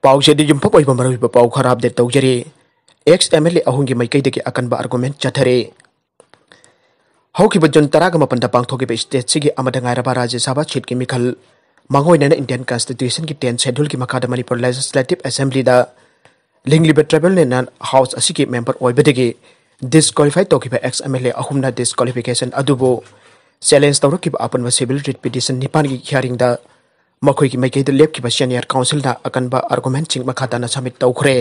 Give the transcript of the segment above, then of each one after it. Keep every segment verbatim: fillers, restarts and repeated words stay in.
ꯄꯥꯎꯁꯦ ꯑꯗꯨ ꯌꯨꯝꯐꯝ ꯑꯣꯏꯕ ꯃꯔꯨꯑꯣꯏꯕ ꯄꯥꯎ ꯈꯔ ꯑꯞꯗꯦꯠ ꯇꯧꯖꯔꯤ꯫ ꯑꯦꯛꯁ ꯑꯦꯝ ꯑꯦꯜ ꯑꯦ ꯑꯍꯨꯝꯒꯤ ꯃꯥꯏꯀꯩꯗꯒꯤ ꯑꯀꯟꯕ ꯑꯥꯔꯒꯨꯃꯦꯟ ꯆꯠꯊꯔꯦ꯫ ꯍꯧꯈꯤꯕ ꯖꯨꯟ ꯇꯔꯥꯒ ꯃꯥꯄꯟꯗ ꯄꯥꯡꯊꯣꯛꯈꯤꯕ ꯁ꯭ꯇꯦꯠꯁꯤꯒꯤ ꯑꯃꯗ ꯉꯥꯏꯔꯕ ꯔꯥꯖ꯭ꯌ ꯁꯚꯥ ꯁꯤꯠꯀꯤ ꯃꯤꯈꯜ ꯃꯥꯡꯑꯣꯏꯅꯅ ꯏꯟꯗꯤꯌꯟ ꯀꯟꯁꯇꯤꯇ꯭ꯌꯨꯁꯟꯒꯤ ꯇꯦꯟ ꯁꯦꯗ꯭ꯌꯨꯜꯒꯤ ꯃꯈꯥꯗ ꯃꯅꯤꯄꯨꯔ ꯂꯦꯖꯤꯁꯂꯦꯇꯤꯚ ꯑꯦꯁꯦꯝꯕ꯭ꯂꯤꯗ ꯂꯤꯡꯂꯤꯕ ꯇ꯭ꯔꯥꯏꯕꯦꯜ ꯅꯦꯁꯅꯦꯜ ꯍꯥꯎꯁ ꯑꯁꯤꯒꯤ ꯃꯦꯝꯕꯔ ꯑꯣꯏꯕꯗꯒꯤ ꯗꯤꯁꯀ꯭ꯋꯥꯂꯤꯐꯥꯏ ꯇꯧꯈꯤꯕ ꯑꯦꯛꯁ ꯑꯦꯝ ꯑꯦꯜ ꯑꯦ ꯑꯍꯨꯝꯅ ꯗꯤꯁꯀ꯭ꯋꯥꯂꯤꯐꯤꯀꯦꯁꯟ ꯑꯗꯨꯕꯨ ꯆꯦꯂꯦꯟꯖ ꯇꯧꯔꯛꯈꯤꯕ ꯑꯄꯨꯟꯕ ꯁꯤꯚꯤꯜ ꯔꯤꯠ ꯄꯤꯇꯤꯁꯟ ꯅꯤꯄꯥꯟꯒꯤ ꯍꯤꯌꯥꯔꯤꯡꯗ ꯃꯈꯣꯏꯒꯤ ꯃꯥꯏꯀꯩꯗ ꯂꯦꯞꯈꯤꯕ ꯁꯦꯅꯤꯌꯔ ꯀꯥꯎꯟꯁꯤꯜꯅ ꯑꯀꯟꯕ ꯑꯥꯔꯒꯨꯃꯦꯟꯁꯤꯡ ꯃꯈꯥ ꯇꯥꯅ ꯁꯕꯃꯤꯠ ꯇꯧꯈ꯭ꯔꯦ꯫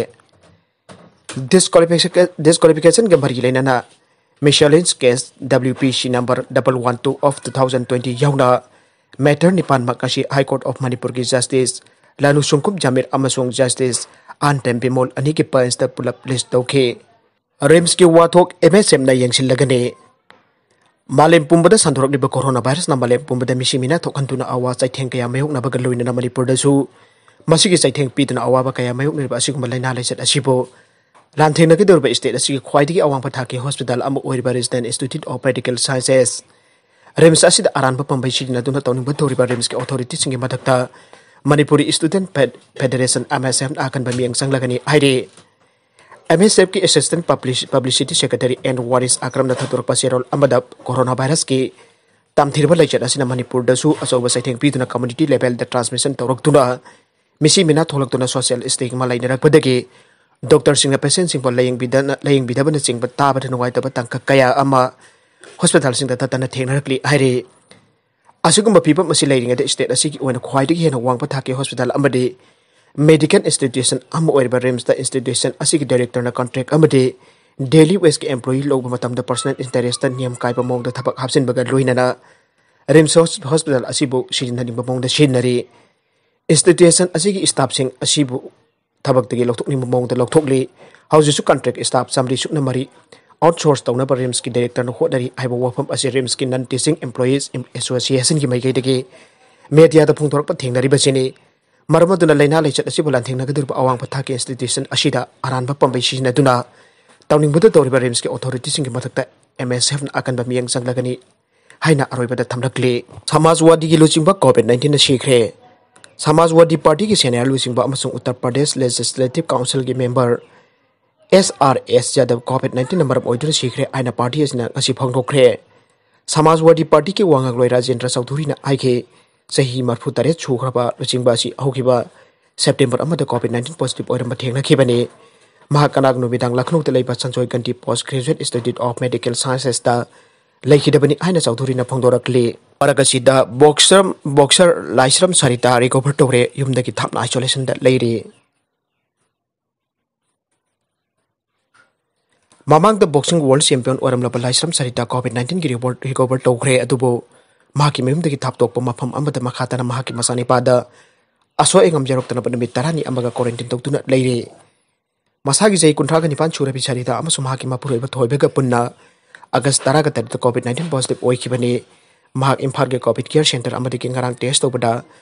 ꯗꯤꯁꯀ꯭ꯋꯥꯂꯤꯐꯤꯀꯦꯁꯟꯒ ꯃꯔꯤ ꯂꯩꯅꯅ ꯃꯤꯁꯦꯂꯤꯟꯁ case W P C number double one two of two thousand twenty ꯌꯥꯎꯅ ꯃꯦꯇꯔ ꯅꯤꯄꯥꯟꯃꯛ ꯑꯁꯤ High Court of ꯃꯅꯤꯄꯨꯔꯒꯤ ꯖꯁꯇꯤꯁ ꯂꯥꯅꯨ ꯁꯨꯡꯀꯨꯞ ꯖꯥꯃꯤꯔ ꯑꯃꯁꯨꯡ ꯖꯁꯇꯤꯁ ꯑꯥꯟ ꯇꯦꯝꯕꯤꯃꯣꯜ ꯑꯅꯤꯒꯤ ꯕꯦꯟꯁꯇ ꯄꯨꯂꯞ ꯂꯤꯁ ꯇꯧꯈꯤ꯫ ꯔꯤꯝꯁꯀꯤ ꯋꯥꯊꯣꯛ ꯑꯦꯝ ꯑꯦꯁ ꯑꯦꯐꯅ ꯌꯦꯡꯁꯤꯜꯂꯒꯅꯤ꯫ ꯃꯥꯂꯦꯝ ꯄꯨꯝꯕꯗ ꯁꯟꯗꯣꯔꯛꯂꯤꯕ ꯀꯣꯔꯣꯅꯥ ꯚꯥꯏꯔꯁꯅ ꯃꯥꯂꯦꯝ ꯄꯨꯝꯕꯗ ꯃꯤꯁꯤ ꯃꯤꯅꯥ ꯊꯣꯛꯍꯟꯗꯨꯅ ꯑꯋꯥ ꯆꯩꯊꯦꯡ ꯀꯌꯥ ꯃꯥꯌꯣꯛꯅꯕꯒ ꯂꯣꯏꯅꯅ ꯃꯅꯤꯄꯨꯔꯗꯁꯨ ꯃꯁꯤꯒꯤ ꯆꯩꯊꯦꯡ ꯄꯤꯗꯨꯅ ꯑꯋꯥꯕ ꯀꯌꯥ ꯃꯥꯌꯣꯛꯅꯔꯤꯕ ꯑꯁꯤꯒꯨꯝꯕ ꯂꯥꯏꯅꯥ ꯂꯥꯏꯆꯠ ꯑꯁꯤꯕꯨ ꯂꯥꯟꯊꯦꯡꯅꯒꯗꯧꯔꯤꯕ ꯁ꯭ꯇꯦꯠ ꯑꯁꯤꯒꯤ ꯈ꯭ꯋꯥꯏꯗꯒꯤ ꯑꯋꯥꯡꯕ ꯊꯥꯛꯀꯤ ꯍꯣꯁꯄꯤꯇꯥꯜ ꯑꯃ ꯑꯣꯏꯔꯤꯕ regional institute of medical sciences, RIMS ꯑꯁꯤꯗ ꯑꯔꯥꯟꯕ ꯄꯥꯝꯕꯩ ꯁꯤꯖꯤꯟꯅꯗꯨꯅ ꯇꯧꯅꯤꯡꯕ ꯇꯧꯔꯤꯕ ꯔꯤꯝꯁꯀꯤ ꯑꯣꯊꯣꯔꯤꯇꯤꯁꯤꯡꯒꯤ ꯃꯊꯛꯇ Manipuri student fed-, federation, M S ꯑꯦꯐꯅ ꯑꯀꯟꯕ ꯃꯤꯠꯌꯦꯡ ꯆꯪꯂꯒꯅꯤ ꯍꯥꯏꯔꯤ꯫ ꯑꯦꯝ ꯑꯦꯁ ꯑꯦꯐꯀꯤ assistant publicity-, publicity secretary N Waris ꯑꯀ꯭ꯔꯝꯅ ꯊꯥꯗꯣꯔꯛꯄ ꯆꯦꯔꯣꯜ ꯑꯃꯗ ꯀꯣꯔꯣꯅꯥ ꯚꯥꯏꯔꯁꯀꯤ ꯇꯝꯊꯤꯔꯕ ꯂꯥꯏꯆꯠ ꯑꯁꯤꯅ ꯃꯅꯤꯄꯨꯔꯗꯁꯨ ꯑꯆꯧꯕ ꯆꯩꯊꯦꯡ ꯄꯤꯗꯨꯅ ꯀꯝꯃ꯭ꯌꯨꯅꯤꯇꯤ ꯂꯦꯚꯦꯜꯗ ꯇ꯭ꯔꯥꯟꯁꯃꯤꯁꯟ ꯇꯧꯔꯛꯇꯨꯅ ꯃꯤꯁꯤ ꯃꯤꯅꯥ ꯊꯣꯛꯂꯛꯇꯨꯅ ꯁꯣꯁꯤꯌꯦꯜ ꯁ꯭ꯇꯤꯒꯃꯥ ꯂꯩꯅꯔꯛꯄꯗꯒꯤ ꯗꯣꯛꯇꯔꯁꯤꯡꯅ ꯄꯦꯁꯦꯟꯠꯁꯤꯡꯕꯨ ꯂꯥꯌꯦꯡꯕꯤꯗꯅ-, ꯂꯥꯌꯦꯡꯕꯤꯗꯕꯅꯆꯤꯡꯕ ꯇꯥꯕꯗ ꯅꯨꯡꯉꯥꯏꯇꯕ ꯇꯥꯡꯀꯛ ꯀꯌꯥ ꯑꯃ ꯍꯣꯁꯄꯤꯇꯥꯜꯁꯤꯡꯗ ꯇꯠꯇꯅ ꯊꯦꯡꯅꯔꯛꯂꯤ ꯍꯥꯏꯔꯤ꯫ ꯑꯁꯤꯒꯨꯝꯕ ꯐꯤꯚꯝ ꯑꯁꯤ ꯂꯩꯔꯤꯉꯩꯗ ꯁ꯭ꯇꯦꯠ ꯑꯁꯤꯒꯤ ꯑꯣꯏꯅ ꯈ꯭ꯋꯥꯏꯗꯒꯤ ꯍꯦꯟꯅ ꯋꯥꯡꯕ ꯊꯥꯛꯀꯤ ꯍꯣꯁꯄꯤꯇꯥꯜ ꯑꯃꯗꯤ ꯃꯦꯗꯤꯀꯦꯜ ꯏꯟꯁꯇꯤꯇ꯭ꯌꯨꯁꯟ ꯑꯃ ꯑꯣꯏꯔꯤꯕ ꯔꯤꯝꯁꯇ ꯏꯟꯁꯇꯤꯇ꯭ꯌꯨꯁꯟ ꯑꯁꯤꯒꯤ ꯗꯥꯏꯔꯦꯛꯇꯔꯅ ꯀꯟꯇ꯭ꯔꯦꯛ ꯑꯃꯗꯤ ꯗꯦꯂꯤ ꯋꯦꯖꯀꯤ ꯑꯦꯝꯄ꯭ꯂꯣꯌꯤ ꯂꯧꯕ ꯃꯇꯝꯗ ꯄꯔꯁꯣꯅꯦꯜ ꯏꯟꯇꯔꯦꯁꯇ ꯅꯤꯌꯝ ꯀꯥꯏꯕ ꯃꯑꯣꯡꯗ ꯊꯕꯛ ꯍꯥꯞꯆꯤꯟꯕꯒ ꯂꯣꯏꯅꯅ ꯔꯤꯝꯁ ꯍꯣꯁ-, ꯍꯣꯁꯄꯤꯇꯥꯜ ꯑꯁꯤꯕꯨ ꯁꯤꯖꯤꯟꯅꯅꯤꯡꯕ ꯃꯑꯣꯡꯗ ꯁꯤꯖꯤꯟꯅꯔꯤ꯫ ꯏꯟꯁꯇꯤꯇ꯭ꯌꯨꯁꯟ ꯑꯁꯤꯒꯤ ꯁ꯭ꯇꯥꯐꯁꯤꯡ ꯑꯁꯤꯕꯨ ꯊꯕꯛꯇꯒꯤ ꯂꯧꯊꯣꯛꯅꯤꯡꯕ ꯃꯑꯣꯡꯗ ꯂꯧꯊꯣꯛꯂꯤ꯫ ꯍꯧꯖꯤꯛꯁꯨ ꯀꯟꯇ꯭ꯔꯦꯛ ꯁ꯭ꯇꯥꯐ ꯆꯥꯃꯔꯤ ꯁꯨꯞꯅ ꯃꯔꯤ ꯑꯥꯎꯠꯁꯣꯔꯁ ꯇꯧꯅꯕ ꯔꯤꯝꯁꯀꯤ ꯗꯥꯏꯔꯦꯛꯇꯔꯅ ꯍꯣꯠꯅꯔꯤ ꯍꯥꯏꯕ ꯋꯥꯐꯝ ꯑꯁꯤ ꯔꯤꯝꯁꯀꯤ ꯅꯟ ꯇꯤꯆꯤꯡ ꯑꯦꯝꯄ꯭ꯂꯣꯌꯤꯁ ꯑꯦꯁꯣꯁꯤꯌꯦꯁꯟꯒꯤ ꯃꯥꯏꯀꯩꯗꯒꯤ ꯃꯦꯗꯤꯌꯥꯗ ꯐꯣꯡꯗꯣꯔꯛꯄ ꯊꯦꯡꯅꯔꯤꯕꯁꯤꯅꯤ꯫ ꯃꯔꯝ ꯑꯗꯨꯅ ꯂꯥꯏꯅꯥ ꯂꯥꯏꯆꯠ ꯑꯁꯤꯕꯨ ꯂꯥꯟꯊꯦꯡꯅꯒꯗꯧꯔꯤꯕ ꯑꯋꯥꯡꯕ ꯊꯥꯛꯀꯤ ꯏꯟꯁꯇꯤꯇ꯭ꯌꯨꯁꯟ ꯑꯁꯤꯗ ꯑꯔꯥꯟꯕ ꯄꯥꯝꯕꯩ ꯁꯤꯖꯤꯟꯅꯗꯨꯅ ꯇꯧꯅꯤꯡꯕꯗ ꯇꯧꯔꯤꯕ ꯔꯤꯝꯁꯀꯤ ꯑꯣꯊꯣꯔꯤꯇꯤꯁꯤꯡꯒꯤ ꯃꯊꯛꯇ ꯑꯦꯝ ꯑꯦꯁ ꯑꯦꯐꯅ ꯑꯀꯟꯕ ꯃꯤꯠꯌꯦꯡ ꯆꯪꯂꯒꯅꯤ ꯍꯥꯏꯅ ꯑꯔꯣꯏꯕꯗ ꯊꯝꯂꯛꯂꯤ꯫ ꯁꯃꯥꯖꯋꯥꯗꯤꯒꯤ ꯂꯨꯆꯤꯡꯕ ꯀꯣꯚꯤꯗ ꯅꯥꯏꯟꯇꯤꯟꯅ ꯁꯤꯈ꯭ꯔꯦ꯫ ꯁꯃꯥꯖꯋꯥꯗꯤ ꯄꯥꯔꯇꯤꯒꯤ ꯁꯦꯅꯤꯌꯔ ꯂꯨꯆꯤꯡꯕ ꯑꯃꯁꯨꯡ ꯎꯠꯇꯔ ꯄ꯭ꯔꯗꯦꯁ ꯂꯦꯖꯤꯁꯂꯦꯇꯤꯚ ꯀꯥꯎꯟꯁꯤꯜꯒꯤ ꯃꯦꯝꯕꯔ ꯑꯦꯁ ꯑꯥꯔ ꯑꯦꯁ ꯌꯥꯗꯕ ꯀꯣꯚꯤꯗ ꯅꯥꯏꯟꯇꯤꯟꯅ ꯃꯔꯝ ꯑꯣꯏꯗꯨꯅ ꯁꯤꯈ꯭ꯔꯦ ꯍꯥꯏꯅ ꯄꯥꯔꯇꯤ ꯑꯁꯤꯅ ꯉꯁꯤ ꯐꯣꯡꯗꯣꯛꯈ꯭ꯔꯦ꯫ ꯁꯃꯥꯖꯋꯥꯗꯤ ꯄꯥꯔꯇꯤꯒꯤ ꯋꯥ ꯉꯥꯡꯂꯣꯏ ꯔꯥꯖꯦꯟꯗ꯭ꯔ ꯆꯧꯙꯨꯔꯤꯅ ꯍꯥꯏꯈꯤ, ꯆꯍꯤ ꯃꯔꯤꯐꯨ ꯇꯔꯦꯠ ꯁꯨꯈ꯭ꯔꯕ ꯂꯨꯆꯤꯡꯕ ꯑꯁꯤ ꯍꯧꯈꯤꯕ ꯁꯦꯞꯇꯦꯝꯕꯔ ꯑꯃꯗ ꯀꯣꯚꯤꯗ ꯅꯥꯏꯟꯇꯤꯟ ꯄꯣꯖꯤꯇꯤꯚ ꯑꯣꯏꯔꯝꯕ ꯊꯦꯡꯅꯈꯤꯕꯅꯤ꯫ ꯃꯍꯥꯛ ꯉꯔꯥꯡ ꯅꯨꯃꯤꯗꯥꯡ ꯂꯈꯅꯧꯗ ꯂꯩꯕ ꯁꯟꯖꯣꯏ ꯒꯥꯟꯙꯤ ꯄꯣꯁ ꯒ꯭ꯔꯦꯖꯨꯑꯦꯠ ꯏꯟꯁꯇꯤꯇ꯭ꯌꯨꯠ ꯑꯣꯐ ꯃꯦꯗꯤꯀꯦꯜ ꯁꯥꯏꯟꯁꯦꯁꯇ ꯂꯩꯈꯤꯗꯕꯅꯤ ꯍꯥꯏꯅ ꯆꯧꯙꯨꯔꯤꯅ ꯐꯣꯡꯗꯣꯔꯛꯂꯤ꯫ ꯃꯔꯛ ꯑꯁꯤꯗ ꯕꯣꯛꯁꯔ ꯕꯣꯛꯁꯔ ꯂꯥꯏꯁ꯭ꯔꯝ ꯁꯔꯤꯇꯥ ꯔꯤꯀꯣꯚꯔ ꯇꯧꯔꯦ, ꯌꯨꯝꯗꯒꯤ ꯊꯥꯞꯅ ꯑꯥꯏꯁꯣꯂꯦꯁꯟꯗ ꯂꯩꯔꯤ꯫ ꯃꯃꯥꯡꯗ ꯕꯣꯛꯁꯤꯡ ꯋꯥꯔꯜꯗ ꯆꯦꯝꯄꯤꯌꯟ ꯑꯣꯏꯔꯝꯂꯕ ꯂꯥꯏꯁ꯭ꯔꯝ ꯁꯔꯤꯇꯥ ꯀꯣꯚꯤꯗ ꯅꯥꯏꯟꯇꯤꯟꯒꯤ ꯔꯤꯀꯣꯚꯔ ꯇꯧꯈ꯭ꯔꯦ, ꯑꯗꯨꯕꯨ ꯃꯍꯥꯛꯀꯤ ꯃꯌꯨꯝꯗꯒꯤ ꯊꯥꯞꯇꯣꯛꯄ ꯃꯐꯝ ꯑꯃꯗ ꯃꯈꯥ ꯇꯥꯅ ꯃꯍꯥꯛꯀꯤ ꯃꯆꯥꯅꯤꯄꯥꯗ ꯑꯁꯣꯛ ꯑꯉꯥꯝ ꯌꯥꯎꯔꯛꯇꯅꯕ ꯅꯨꯃꯤꯠ ꯇꯔꯥꯅꯤ ꯑꯃꯒ ꯀ꯭ꯋꯥꯔꯦꯟꯇꯤꯟ ꯇꯧꯗꯨꯅ ꯂꯩꯔꯤ꯫ ꯃꯁꯥꯒꯤ ꯆꯍꯤ ꯀꯨꯟꯊ꯭ꯔꯥꯒ ꯅꯤꯄꯥꯟ ꯁꯨꯔꯕꯤ ꯁꯔꯤꯇꯥ ꯑꯃꯁꯨꯡ ꯃꯍꯥꯛꯀꯤ ꯃꯄꯨꯔꯣꯏꯕ ꯊꯣꯏꯕꯒ ꯄꯨꯟꯅ ꯑꯥꯒꯁ ꯇꯔꯥꯒ ꯇꯔꯦꯠꯇ ꯀꯣꯚꯤꯗ ꯅꯥꯏꯟꯇꯤꯟ ꯄꯣꯖꯤꯇꯤꯚ ꯑꯣꯏꯈꯤꯕꯅꯤ꯫ ꯃꯍꯥꯛ ꯏꯝꯐꯥꯜꯒꯤ ꯀꯣꯚꯤꯗ ꯀꯦꯌꯔ ꯁꯦꯟꯇꯔ ꯑꯃꯗꯒꯤ ꯉꯔꯥꯡ ꯇꯦꯁ ꯇꯧꯕꯗ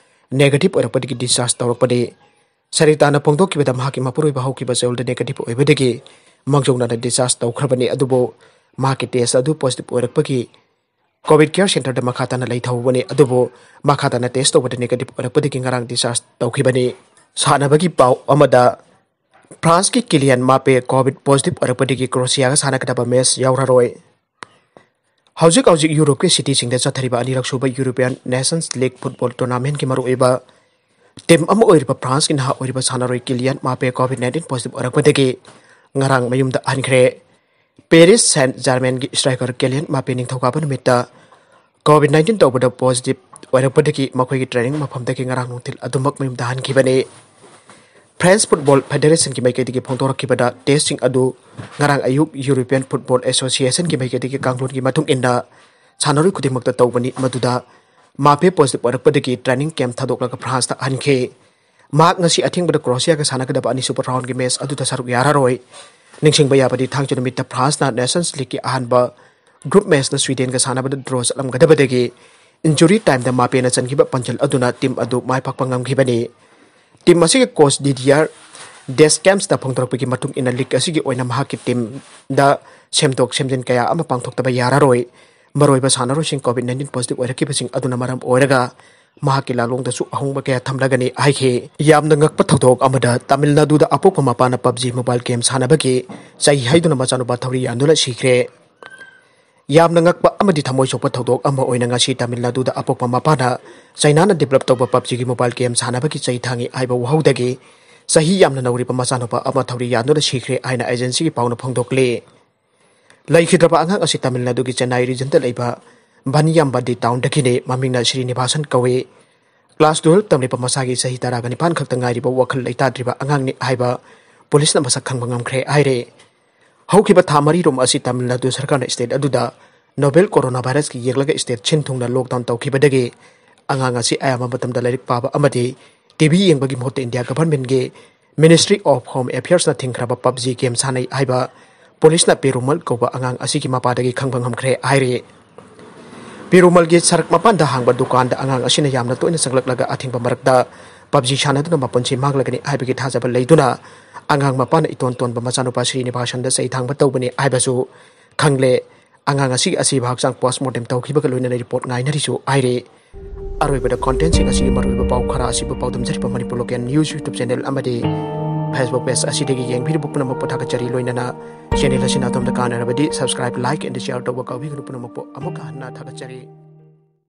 ꯅꯦꯒꯦꯇꯤꯚ ꯑꯣꯏꯔꯛꯄꯗꯒꯤ ꯗꯤꯁꯆꯥꯔꯖ ꯇꯧꯔꯛꯄꯅꯤ꯫ ꯁꯔꯤꯇꯥꯅ ꯐꯣꯡꯗꯣꯛꯈꯤꯕꯗ ꯃꯍꯥꯛꯀꯤ ꯃꯄꯨꯔꯣꯏꯕ ꯍꯧꯈꯤꯕ ꯆꯌꯣꯜꯗ ꯅꯦꯒꯦꯇꯤꯚ ꯑꯣꯏꯕꯗꯒꯤ ꯃꯥꯡꯖꯧꯅꯅ ꯗꯤꯁꯆꯥꯔꯖ ꯇꯧꯈ꯭ꯔꯕꯅꯤ, ꯑꯗꯨꯕꯨ ꯃꯍꯥꯛꯀꯤ ꯇꯦꯁ ꯑꯗꯨ ꯄꯣꯖꯤꯇꯤꯚ ꯑꯣꯏꯔꯛꯄꯒꯤ ꯀꯣꯚꯤꯗ ꯀꯦꯌꯔ ꯁꯦꯟꯇꯔꯗ ꯃꯈꯥ ꯇꯥꯅ ꯂꯩꯊꯍꯧꯕꯅꯤ, ꯑꯗꯨꯕꯨ ꯃꯈꯥ ꯇꯥꯅ ꯇꯦꯁ ꯇꯧꯕꯗ ꯅꯦꯒꯦꯇꯤꯚ ꯑꯣꯏꯔꯛꯄꯗꯒꯤ ꯉꯔꯥꯡ ꯗꯤꯁꯆꯥꯔꯖ ꯇꯧꯈꯤꯕꯅꯤ꯫ ꯁꯥꯟꯅꯕꯒꯤ ꯄꯥꯎ ꯑꯃꯗ, ꯐ꯭ꯔꯥꯟꯁꯀꯤ ꯀꯤꯂꯤꯌꯥꯟ ꯃꯥꯄꯦ ꯀꯣꯚꯤꯗ ꯄꯣꯖꯤꯇꯤꯚ ꯑꯣꯏꯔꯛꯄꯗꯒꯤ ꯀ꯭ꯔꯣꯁꯤꯌꯥꯒ ꯁꯥꯟꯅꯒꯗꯕ ꯃꯦꯆ ꯌꯥꯎꯔꯔꯣꯏ꯫ ꯍꯧꯖꯤꯛ ꯍꯧꯖꯤꯛ ꯌꯨꯔꯣꯞꯀꯤ ꯁꯤꯇꯤꯁꯤꯡꯗ ꯆꯠꯊꯔꯤꯕ ꯑꯅꯤꯔꯛ ꯁꯨꯕ ꯌꯨꯔꯣꯄꯤꯌꯥꯟ ꯅꯦꯁꯟꯁ ꯂꯤꯒ ꯐꯨꯠꯕꯣꯜ ꯇꯣꯔꯅꯥꯃꯦꯟꯒꯤ ꯃꯔꯨꯑꯣꯏꯕ ꯇꯤꯝ ꯑꯃ ꯑꯣꯏꯔꯤꯕ ꯐ꯭ꯔꯥꯟꯁꯀꯤ ꯅꯍꯥ ꯑꯣꯏꯔꯤꯕ ꯁꯥꯟꯅꯔꯣꯏ ꯀꯤꯂꯤꯌꯥꯟ ꯃꯥꯄꯦ ꯀꯣꯚꯤꯗ ꯅꯥꯏꯟꯇꯤꯟ ꯄꯣꯖꯤꯇꯤꯚ ꯑꯣꯏꯔꯛꯄꯗꯒꯤ ꯉꯔꯥꯡ ꯃꯌꯨꯝꯗ ꯍꯟꯈ꯭ꯔꯦ꯫ ꯄꯦꯔꯤꯁ ꯁꯦꯟꯠ ꯖꯔꯃꯦꯟꯒꯤ ꯁ꯭ꯇ꯭ꯔꯥꯏꯀꯔ ꯀꯤꯂꯤꯌꯥꯟ ꯃꯥꯄꯦ ꯅꯤꯡꯊꯧꯀꯥꯕ ꯅꯨꯃꯤꯠꯇ ꯀꯣꯚꯤꯗ ꯅꯥꯏꯟꯇꯤꯟ ꯇꯧꯕꯗ ꯄꯣꯖꯤꯇꯤꯚ ꯑꯣꯏꯔꯛꯄꯗꯒꯤ ꯃꯈꯣꯏꯒꯤ ꯇ꯭ꯔꯦꯅꯤꯡ ꯃꯐꯝꯗꯒꯤ ꯉꯔꯥꯡ ꯅꯨꯡꯊꯤꯜ ꯑꯗꯨꯃꯛ ꯃꯌꯨꯝꯗ ꯍꯟꯈꯤꯕꯅꯤ꯫ ꯐ꯭ꯔꯦꯟꯁ ꯐꯨꯠꯕꯣꯜ ꯐꯦꯗꯦꯔꯦꯁꯟꯒꯤ ꯃꯥꯏꯀꯩꯗꯒꯤ ꯐꯣꯡꯗꯣꯔꯛꯈꯤꯕꯗ ꯇꯦꯁꯁꯤꯡ ꯑꯗꯨ ꯉꯔꯥꯡ ꯑꯌꯨꯛ ꯌꯨꯔꯣꯄꯤꯌꯟ ꯐꯨꯠꯕꯣꯜ ꯑꯦꯁꯣꯁꯤꯌꯦꯁꯟꯒꯤ ꯃꯥꯏꯀꯩꯗꯒꯤ ꯀꯥꯡꯂꯣꯟꯒꯤ ꯃꯇꯨꯡ ꯏꯟꯅ ꯁꯥꯟꯅꯔꯣꯏ ꯈꯨꯗꯤꯡꯃꯛꯇ ꯇꯧꯕꯅꯤ, ꯃꯗꯨꯗ ꯃꯥꯄꯦ ꯄꯣꯖꯤꯇꯤꯚ ꯑꯣꯏꯔꯛꯄꯗꯒꯤ ꯇ꯭ꯔꯦꯅꯤꯡ ꯀꯦꯝꯞ ꯊꯥꯗꯣꯛꯂꯒ ꯐ꯭ꯔꯥꯟꯁꯇ ꯍꯟꯈꯤ꯫ ꯃꯍꯥꯛ ꯉꯁꯤ ꯑꯊꯦꯡꯕꯗ ꯀ꯭ꯔꯣꯁꯤꯌꯥꯒ ꯁꯥꯟꯅꯒꯗꯕ ꯑꯅꯤꯁꯨꯕ ꯔꯥꯎꯟꯒꯤ ꯃꯦꯆ ꯑꯗꯨꯗ ꯁꯔꯨꯛ ꯌꯥꯔꯔꯣꯏ꯫ ꯅꯤꯡꯁꯤꯡꯕ ꯌꯥꯕꯗꯤ, ꯊꯥꯡꯖ ꯅꯨꯃꯤꯠꯇ ꯐ꯭ꯔꯥꯟꯁꯅ ꯅꯦꯁꯟꯁ ꯂꯤꯒꯀꯤ ꯑꯍꯥꯟꯕ ꯒ꯭ꯔꯨꯞ ꯃꯦꯆꯇ ꯁ꯭ꯋꯤꯗꯦꯟꯒ ꯁꯥꯟꯅꯕꯗ ꯗ꯭ꯔꯣ ꯆꯠꯂꯝꯒꯗꯕꯗꯒꯤ ꯏꯟꯖꯨꯔꯤ ꯇꯥꯏꯝꯗ ꯃꯥꯄꯦꯅ ꯆꯟꯈꯤꯕ ꯄꯥꯟꯖꯜ ꯑꯗꯨꯅ ꯇꯤꯝ ꯑꯗꯨ ꯃꯥꯏ ꯄꯥꯛꯄ ꯉꯝꯈꯤꯕꯅꯤ꯫ ꯇꯤꯝ ꯑꯁꯤꯒꯤ ꯀꯣꯆ ꯗꯤꯗꯤꯌꯥꯔ ꯗꯦꯁꯀꯦꯝꯁꯇ ꯐꯣꯡꯗꯣꯔꯛꯄꯒꯤ ꯃꯇꯨꯡ ꯏꯟꯅ, ꯂꯤꯒ ꯑꯁꯤꯒꯤ ꯑꯣꯏꯅ ꯃꯍꯥꯛꯀꯤ ꯇꯤꯝꯗ ꯁꯦꯝꯗꯣꯛ ꯁꯦꯝꯖꯤꯟ ꯀꯌꯥ ꯑꯃ ꯄꯥꯡꯊꯣꯛꯇꯕ ꯌꯥꯔꯔꯣꯏ꯫ ꯃꯔꯨꯑꯣꯏꯕ ꯁꯥꯟꯅꯔꯣꯏꯁꯤꯡ ꯀꯣꯚꯤꯗ ꯅꯥꯏꯟꯇꯤꯟ ꯄꯣꯖꯤꯇꯤꯚ ꯑꯣꯏꯔꯛꯈꯤꯕꯁꯤꯡ ꯑꯗꯨꯅ ꯃꯔꯝ ꯑꯣꯏꯔꯒ ꯃꯍꯥꯛꯀꯤ ꯂꯥꯂꯣꯡꯗꯁꯨ ꯑꯍꯣꯡꯕ ꯀꯌꯥ ꯊꯝꯂꯒꯅꯤ ꯍꯥꯏꯈꯤ꯫ ꯌꯥꯝꯅ ꯉꯛꯄ ꯊꯧꯗꯣꯛ ꯑꯃꯗ ꯇꯥꯃꯤꯜ ꯅꯥꯗꯨꯗ ꯑꯄꯣꯛꯄ ꯃꯄꯥꯅ ꯄꯕꯖꯤ ꯃꯣꯕꯥꯏꯜ ꯒꯦꯝ ꯁꯥꯟꯅꯕꯒꯤ ꯆꯩ ꯍꯩꯗꯨꯅ ꯃꯆꯥꯅꯨꯄꯥ ꯊꯧꯔꯤ ꯌꯥꯟꯗꯨꯅ ꯁꯤꯈ꯭ꯔꯦ꯫ ꯌꯥꯝꯅ ꯉꯛꯄ ꯑꯃꯗꯤ ꯊꯃꯣꯏ ꯁꯣꯛꯄ ꯊꯧꯗꯣꯛ ꯑꯃ ꯑꯣꯏꯅ ꯉꯁꯤ ꯇꯥꯃꯤꯜ ꯅꯥꯗꯨꯗ ꯑꯄꯣꯛꯄ ꯃꯄꯥꯅ ꯆꯩꯅꯥꯅ develop ꯇꯧꯕ ꯄꯕꯖꯤꯒꯤ ꯃꯣꯕꯥꯏꯜ ꯒꯦꯝ ꯁꯥꯟꯅꯕꯒꯤ ꯆꯩ ꯊꯥꯡꯉꯤ ꯍꯥꯏꯕ ꯋꯥꯍꯧꯗꯒꯤ ꯆꯍꯤ ꯌꯥꯝꯅ ꯅꯧꯔꯤꯕ ꯃꯆꯥꯅꯨꯄꯥ ꯑꯃ ꯊꯧꯔꯤ ꯌꯥꯟꯗꯨꯅ ꯁꯤꯈ꯭ꯔꯦ ꯍꯥꯏꯅ ꯑꯦꯖꯦꯟꯁꯤꯒꯤ ꯄꯥꯎꯅ ꯐꯣꯡꯗꯣꯛꯂꯤ꯫ ꯂꯩꯈꯤꯗ꯭ꯔꯕ ꯑꯉꯥꯡ ꯑꯁꯤ ꯇꯥꯃꯤꯜ ꯅꯥꯗꯨꯒꯤ ꯆꯦꯟꯅꯥꯏ ꯔꯤꯖꯟꯗ ꯂꯩꯕ ꯚꯅꯤꯌꯥꯝꯕꯗꯤ ꯇꯥꯎꯟꯗꯒꯤꯅꯤ꯫ ꯃꯃꯤꯡꯅ ꯁ꯭ꯔꯤꯅꯤꯚꯥꯁꯟ ꯀꯧꯏ꯫ ꯀ꯭ꯂꯥꯁ ꯇꯨꯋꯦꯜꯕ ꯇꯝꯂꯤꯕ ꯃꯁꯥꯒꯤ ꯆꯍꯤ ꯇꯔꯥꯒ ꯅꯤꯄꯥꯟ ꯈꯛꯇ ꯉꯥꯏꯔꯤꯕ ꯋꯥꯈꯜ ꯂꯩꯇꯥꯗ꯭ꯔꯤꯕ ꯑꯉꯥꯡꯅꯤ ꯍꯥꯏꯕ ꯄꯨꯂꯤꯁꯅ ꯃꯁꯛ ꯈꯪꯕ ꯉꯝꯈ꯭ꯔꯦ ꯍꯥꯏꯔꯦ꯫ ꯍꯧꯈꯤꯕ ꯊꯥ ꯃꯔꯤꯔꯣꯝ ꯑꯁꯤ ꯇꯥꯃꯤꯜ ꯅꯥꯗꯨ ꯁꯔꯀꯥꯔꯅ state ꯑꯗꯨꯗ novel coronavirus ꯀꯤ ꯌꯦꯛꯂꯒ state ꯁꯤꯟ ꯊꯨꯡꯅ lockdown ꯇꯧꯈꯤꯕꯗꯒꯤ ꯑꯉꯥꯡ ꯑꯁꯤ ꯑꯌꯥꯝꯕ ꯃꯇꯝꯗ ꯂꯥꯏꯔꯤꯛ ꯄꯥꯕ ꯑꯃꯗꯤ ꯇꯤꯚꯤ ꯌꯦꯡꯕꯒꯤ ꯃꯍꯨꯠꯇ India ꯒꯚꯔꯟꯃꯦꯟꯠꯀꯤ Ministry of Home Affairs ꯅ ꯊꯤꯡꯈ꯭ꯔꯕ ꯄꯕꯖꯤ ꯒꯦꯝ ꯁꯥꯟꯅꯩ ꯍꯥꯏꯕ ꯄꯨꯂꯤꯁꯅ ꯄꯦꯔꯨꯃꯜ ꯀꯧꯕ ꯑꯉꯥꯡ ꯑꯁꯤꯒꯤ ꯃꯄꯥꯗꯒꯤ ꯈꯪꯕ ꯉꯝꯈ꯭ꯔꯦ ꯍꯥꯏꯔꯤ꯫ ꯄꯦꯔꯨꯃꯜꯒꯤ ꯁꯔꯛ ꯃꯄꯥꯟꯗ ꯍꯥꯡꯕ ꯗꯨꯀꯥꯟꯗ ꯑꯉꯥꯡ ꯑꯁꯤꯅ ꯌꯥꯝꯅ ꯇꯣꯏꯅ ꯆꯪꯂꯛꯂꯒ ꯑꯊꯤꯡꯕ ꯃꯔꯛꯇ ꯄꯕꯖꯤ ꯁꯥꯟꯅꯗꯨꯅ ꯃꯄꯨꯟꯁꯤ ꯃꯥꯡꯂꯒꯅꯤ ꯍꯥꯏꯕꯒꯤ ꯊꯥꯖꯕ ꯂꯩꯗꯨꯅ ꯑꯉꯥꯡ ꯃꯄꯥꯅ ꯏꯇꯣꯟ ꯇꯣꯟꯕ ꯃꯆꯥꯅꯨꯄꯥ ꯁ꯭ꯔꯤꯅꯤꯚꯥꯁꯟꯗ ꯆꯩ ꯊꯥꯡꯕ ꯇꯧꯕꯅꯤ ꯍꯥꯏꯕꯁꯨ ꯈꯪꯂꯦ꯫ ꯑꯉꯥꯡ ꯑꯁꯤꯒꯤ ꯑꯁꯤꯕ ꯍꯛꯆꯥꯡ post mortem ꯇꯧꯈꯤꯕꯒ ꯂꯣꯏꯅꯅ report ꯉꯥꯏꯅꯔꯤꯁꯨ ꯍꯥꯏꯔꯤ꯫ ꯑꯔꯣꯏꯕꯗ content ꯁꯤꯡ ꯑꯁꯤꯒꯤ ꯃꯔꯨꯑꯣꯏꯕ ꯄꯥꯎ ꯈꯔ ꯑꯁꯤꯕꯨ ꯄꯥꯎꯗꯝꯖꯔꯤꯕ Manipur local news YouTube channel ꯑꯃꯗꯤ Facebook page ꯑꯁꯤꯗꯒꯤ ꯌꯦꯡꯕꯤꯔꯤꯕ ꯄꯨꯝꯅꯃꯛꯄꯨ ꯊꯥꯒꯠꯆꯔꯤ꯫ ꯂꯣꯏꯅꯅ channel ꯑꯁꯤꯅ ꯑꯗꯣꯝꯗ ꯀꯥꯟꯅꯔꯕꯗꯤ subscribe, like and share ꯇꯧꯕ ꯀꯥꯎꯕꯤꯒꯅꯨ꯫ ꯄꯨꯝꯅꯃꯛꯄꯨ ꯑꯃꯨꯛꯀ ꯍꯟꯅ ꯊꯥꯒꯠꯆꯔꯤ꯫